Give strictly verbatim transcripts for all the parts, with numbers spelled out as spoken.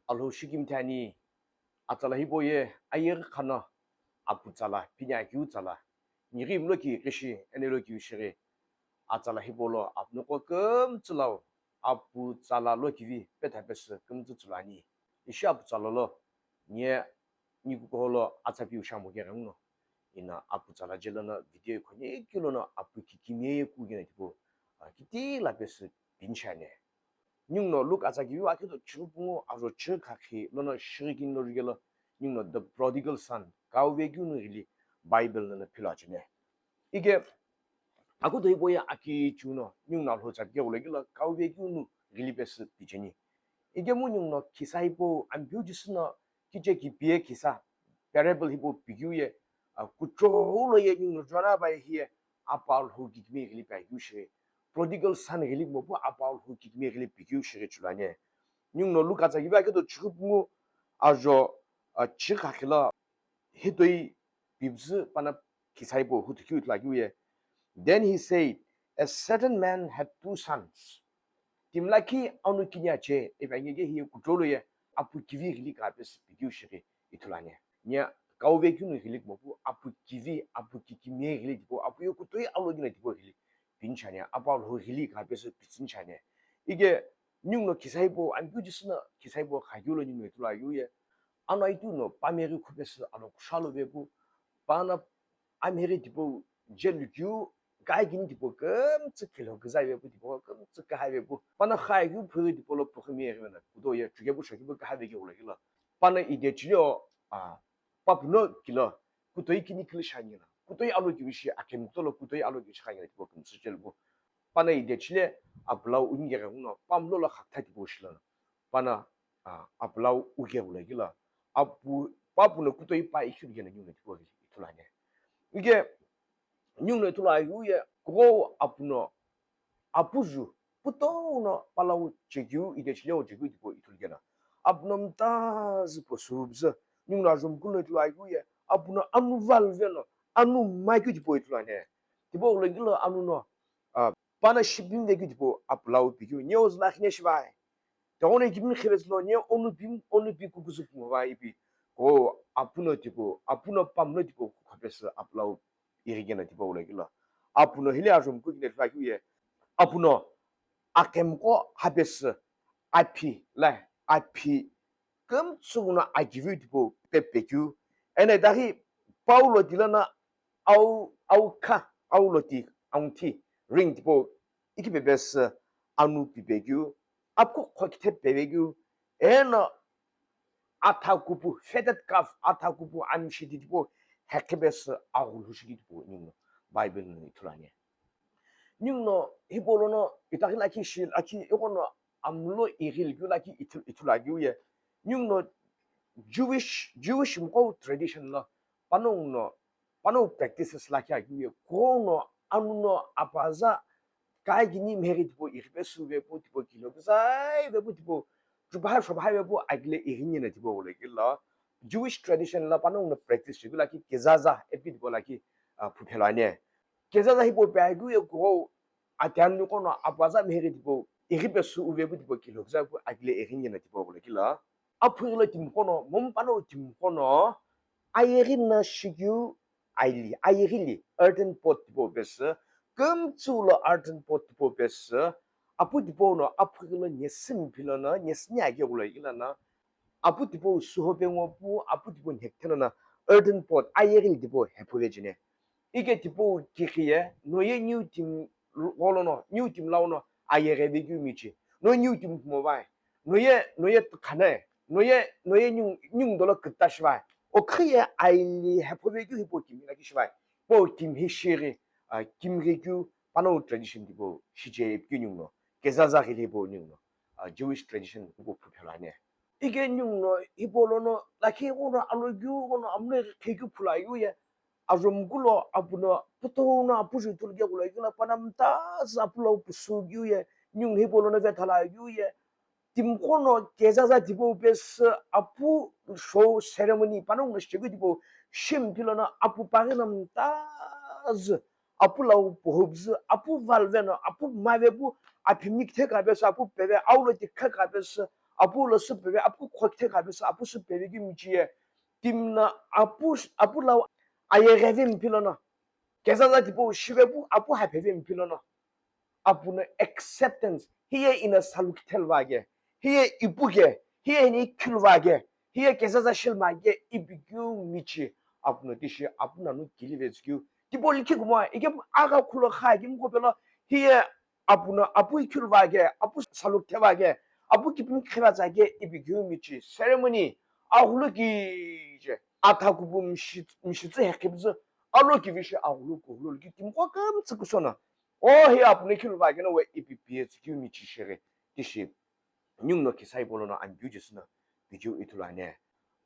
Alhou shikimthi ani. Atsala hipau ye ayeghi khana apu tsala, pini akeu tsala. Nighi imlo ki kishi, eno lo ki shighi. Atsala hipau lo apu noqo kümtsü lau, apu tsala lo kivi petha pesü kümtsü tsülu ani. Ishi apu tsala lo, nye ni kukuholo atsa piu shamo keghenguno. Ina apu tsala jelono video khonye kilono apu kikimiye kugena tipau, a, kiti la pesü pinchane. Ninguno Luke atsa kivi akheto chighi pungu ajo chighi khakhi lono shighi kini lo jugelo ninguno the prodigal son, kauve keu nu ghili Bible lono philo achene. Ike akuto hipau ye aki chuno ninguno Alhou tsa pike ghulakilo kauve keu nu ghili pesü picheni. Ike mu ninguno khisa hipau Ampeu Jisü no kiche kipiye khisa parable hipau pikeu ye, a, kuchou lo ye ninguno Jona bai hiye apa Alhou kikimiye ghili pi akeu shighi. Prodigal son ghili kumo pu apa Alhou kikimiye ghili pikeu shighi chulane. Ninguno Luke atsa kivi akheto chighi pungu ajo, a, chighi khakhi lo hitoi pipüzü pana khisa hipau huthu keu ithulu akeu ye. Then he said, a certain man had two sons. Timi lakhi anu kini ache, ipi ange ke hiye kuchou lo ye apu kivi ghili ka pesü pikeu shighi ithulu ani. Nya kauve keu nu ghili kumo pu apu kivi, apu kikimiye ghili tipau, apu ye kutoi alo kina tipau ghili pinchane, apa Alhou ghili ka pesü pitsünchane. Ike ninguno khisa hipau Ampeu Jisü no khisa hipau khakeu lo ninguno ithulu akeu ye. Ano aitu no pameghi khupesü alo kusha lo vepu, pana ameghi tipau jelu keu, kaikini tipau kümtsü khilo küzai vepu, tipau kümtsü kaha vepu, pana khai keu phughi tipau lo pukhi meghi vena kuto ye chukepu shokepu kaha vekeu ghulakilo. Pana ide chileo, a, papu no kilo kutoi kini kilo shangina, kutoi alo kivi shi akemi kuto lo kutoi alo kivi shi khangina tipau kümtsü jelu pu. Pana ide chile apu lau unigeghenguno pamlo lo khakitha tipau shilono. Pana, a, apu lau uke ghulakilo. Apu, papu no kutoi pa ikhiru kena ninguno tipau ghili ithulu ani. Ike ninguno ithulu akeu ye kughou apu no, apu ju putou no palau chekeu, ide chileo chekeu tipau ithulu kena. Apu no mtazü posubzü, ninguno ajo mkulu no ithulu akeu ye apu no anu valve no anu makeu tipau ithulu ani. Tipau ghulakilo anu no, a, pana shipimi vekeu tipau apu lau pikeu, nye ozü lakhi ne shivai? Tighenguno ikipimi khivetsü lo, nye onu pimi, onu pi kukuzü kumo va ipi. Ko apu no tipau, apu no pamlo tipau khupesü apu lau ighi kena tipau ghulakilo. Apu no hile ajo mkulu kina ithulu akeu ye. Apu no akemiqo hapesü aphi la, aphi kümtsü no akiviu tipau pepekeu. Eno itaghi paulo tilana au, au kha, au loti, aunthi, ring tipau iki pepesü anu pipekeu, apu khokithe pevekeu, eno atha kupu, fatted calf, atha kupu amshi tipau heqhi pesü aghulhu shiki tipau ninguno Bible no ithulu ani. Ninguno hipau lono itaghi lakhi shi lakhi ighono amlo ighili keu lakhi ithu-, ithulu akeu ye. Ninguno Jewish, Jewish mqo tradition lo panonguno, panongu practices lakhi akeu ye. Kughou no anu no apaza kaikini meghi tipau ighi pesü vepu tipau kilo küzai vepu tipau chubahai shobahai vepu akile ighi nina tipau ghulakilo. Jewish tradition lo panonguno practice shikeu lakhi kezaza ipi tipau lakhi, a, phuphelo ani. Kezaza hipau pi akeu ye kughou atiani qo no apaza meghi tipau ighi pesü uvepu tipau kilo küzai pu akile ighi nina tipau ghulakilo. Aphughi lo timiqo no, momu panongu timiqo no ayeghi no shikeu aili, ayeghili earthen pot tipau pesü, kümtsü lo earthen pot tipau pesü, apu tipau no aphughi lo nyesü miphi lono, nyesü ni akeu ghulakilo no, apu tipau suho pengu pu, apu tipau nhekuthe lono earthen pot, ayeghili tipau hephu vecheni. Ike tipau kikhiye, noye niu timi gholono, niu timi launo ayeghi vekeu michi. No niu timi kumo vai. Noye, noye khane, noye, noye niu, niu dolo küta shivai. Okhiye aili hephu vekeu hipau kimi lakhi shivai. Pau kimi hi shighi, a, kimi ghikeu panongu tradition tipau shiche ipikeu ninguno. Kezaza ghili hipau ninguno. A, Jewish tradition hipau phuphelo ani. Ike ninguno hipau lono lakhi ighono alokeu ighono amlo ighikeu phulu akeu ye. Ajo mkulu apu no putou no apu ju ithulu keu ghulakilo pana mtazü apu lau pusu keu ye, ninguno hipau lono vethala keu ye. Timiqo no kezaza tipau pesü apu show ceremony panonguno shichekeu tipau shimpi lono apu paghi no mtazü apu lau pohubzü, apu valve no, apu mave pu, aphi mikithe ka pesü, apu peve, aulo tikha ka pesü, Apu lo süpeve, apu khokithe kha pesü, apu süpeve keu michi ye. Timi no apu, apu lo ayegheve mpi lono. Kezaza tipau shive pu, apu hapheve mpi lono. Apu no acceptance, hiye ino salukithe luva ke, hiye ipu ke, hiye ino ikhi luva ke, hiye kezaza shi luva ke, ipi keu michi, apu no tishi, apu nanu kilive tsükeu. Tipau likhi kumo, ike agha khulo kha, kimqo pelo, hiye apu no, apu ikhi luva ke, apu salukithe va ke, apu kipini khiva tsa ke, ipi keu michi, ceremony, aghulu kije, atha kupu mishi-, mishitsü hekhiputsü, alo kivishi aghulu kuhulu ki, kimqo kümtsü kusono. O hi apu no ikhi luva ke no we ipi pie tsükeu michi shighi, tishi. Ningu no kisai polo no anikeu jesü no, picheu ithulu ani.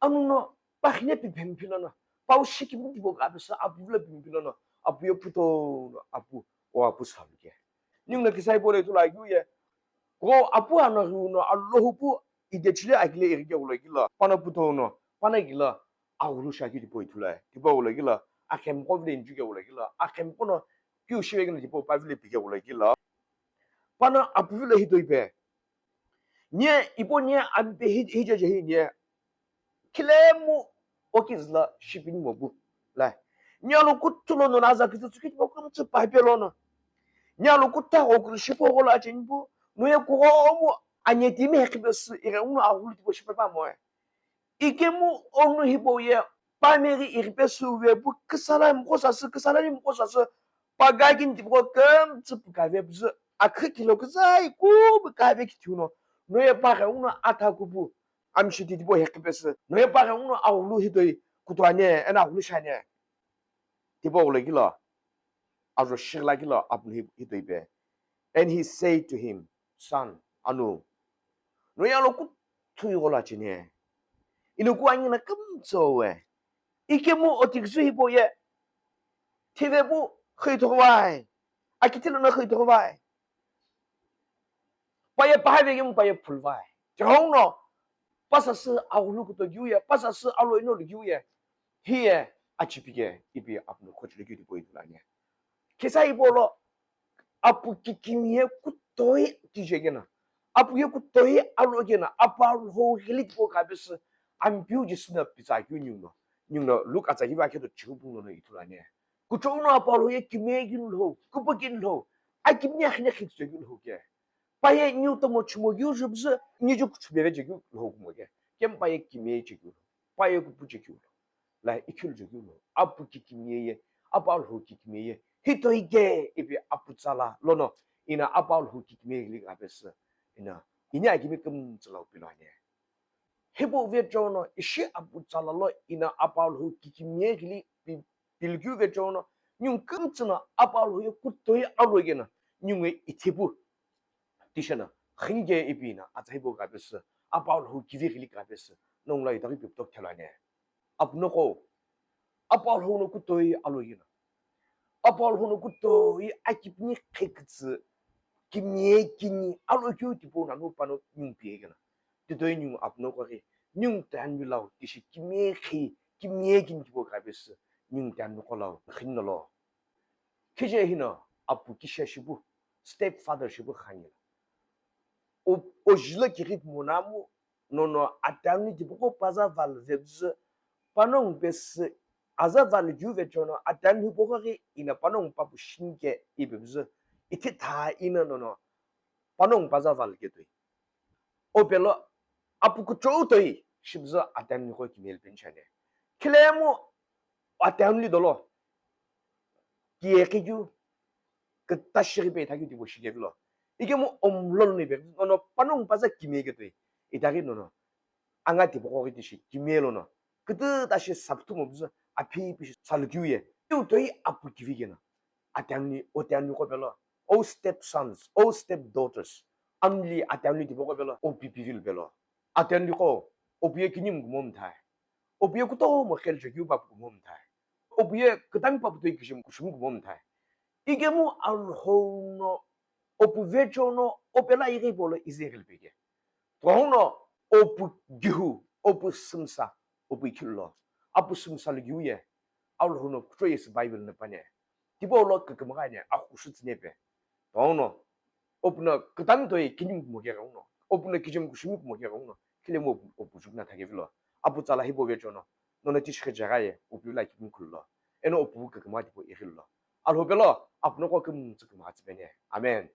Anu no, pa khine pi phempi lono, pa ushi kimi tipau kha pesü, apu vilo phempi lono, apu ye puto no, apu, o apu salu ke. Ningu no kisai polo ithulu akeu ye, ko apu ano ghiu no, Allohu pu, ide chile akile irike ulo kilo, pano puto no, pano kilo, aghulu shakeu tipau ithulu ani. Tipau ulo kilo, akhemqo vile inju ke ulo kilo, akhemqo no, kiu shive keno tipau pa vile pike ulo kilo. Pano apu vilo hitoipe. Nye, ipo nye, ampe hi-, hijeje hi nye. Khilemu okizü lo shipini mopu. La. Nye lo kuthu lono na za kizü tsukiti mopu kümtsü pa hipe lono. Nye lo kutha okulu shipo ghola cheni pu. No ye kughomu anye timi hekhipe sü ire uno aghulu tipau shipe pa moe. Ikemu onu hipau ye, pameri iripesü uve pu, küsala mqo sasü, küsala ni mqo sasü, pagakini tipau kümtsü pu kave püzü, akhü kilo küzai kubu kave kithiu no, no ye paghe uno atha kupu, amshi ti tipau hekhi pesü, no ye paghe uno aghulu hitoi kutu ani, eno aghulu shi ani. Tipau ulo kilo, ajo shighi la kilo, apu hi-, hitoi pe. And he said to him, "Son, anu, no ye alo kuthu ighola cheni. Inoku anyi na kümtsü we. Ikemu otiküsü hipau ye. Thive pu khoi thogho vai. Akitilo no khoi thogho vai. Pa ye pa have kemu pa ye phulu vai. Tighenguno, pa sasü aghulu kuto kiu ye, pa sasü alo ino lu kiu ye. Hiye achipi ke, ipi apu no khochile kiu tipau ithulu ani. Kisa ipolo, apu kikimiye kutoi kije kena, apu ye kutoi alo kena, apu Alhou ghili tipau kha pesü, ampiu jesü no pitsa kiu ningu no, ningu no Luke atsa hiva kheto chihu pung lono ithulu ani. Kuchou no apu Alhou ye kimiye kini lho, kupo kini lho, akimi akhine khitsu kini lho ke. Pa ye niu tomo chumo kiu jupzü, niju kuchupeve je kiu lho kumo ke. Kemu pa ye kimiye je kiu lho, pa ye kupu je kiu lho. La ikhilu je kiu lho, apu kikimiye ye, apu Alhou kikimiye ye. Hitoi ke ipi apu tsala lono, ino apu Alhou kikimiye ghili kha pesü, ino, ini akimi kümtsü lo pilo ani. Hipau vecheono, ishi apu tsala lo, ino apu Alhou kikimiye ghili pi-, pilkiu vecheono, ningu kümtsü no apu Alhou ye kutoi alo kena, ningu ye ithipu. Tishena, khinike ipi ino, atsa hipau kha pesü, apu Alhou kivi ghili kha pesü, nongu lo itaghi piptok thelu ani. Apu noqo, apu Alhou no kutoi alo kena, apu Alhou no kutoi akipini khekütsü, kimiye kini alo kiu tipau nanu pano ningu piye kena. Titoi ningu apu noqo ghi, ningu tanu lau, tishi kimiye khi, kimiye kini tipau kha pesü, ningu tanu noqo lau, khin no lo. Khije hino, apu kisha shipu, stepfather shipu khani. O, o jilo kiri monamu, nono atanu tipau paza val vepzü, panongu pesü, aza val kiu vecheono, atanu hipau ghi ino panongu papu shinike ipepzü, ithi tha ino nono, panongu paza val ketoi. O pelo, apu kuchou toi, shipzü atanu niqo kimiye peni chani. Khilemu, atanu li dolo, kiye kiu, küta shighi pe ithakeu tipau shikevilo. Ikemu omlolo ni pe, nono panongu paza kimiye ketoi. Itaghi nono, anga tipau ghi tishi kimiye lono, kütüta shi sapthu mopüzü, aphi ipi shi salukiu ye. Iu toi apu kivi kena. Atanu, o tanu qo pelo, o step sons, o step daughters. Amli atanu tipau qo pelo, o pipi vil pelo. Atanu qo, o piye kinimu kumo mthai. O piye kutomo khel chekiu papu kumo mthai. O piye kütami papu toi kishim kushim kumo mthai. Ikemu Alhou no, o pu vecheono, o pela ighi polo ize ghili peke. Tighenguno, o pu gihu, o pu sümsa, o pu ikhilu lo. Apu sümsa lo giu ye, Alhou no kuchou yesü Bible no pani. Tipau lo kükümgha ani, akhu shütsü nepe. Tighenguno, o pu no kütami toi kinimu kumo keghenguno, Opu no kijem kushimi kumo keghenguno, khilemu opu, opu juku na thakevilo. Apu tsala hipau vecheono, nono tishi khejaghaye, opu lakhi mkhululo. Eno opu kükümgha tipau ighilo. Alhou pelo, apu noqo kümtsü kümgha tsüpeni. Amen.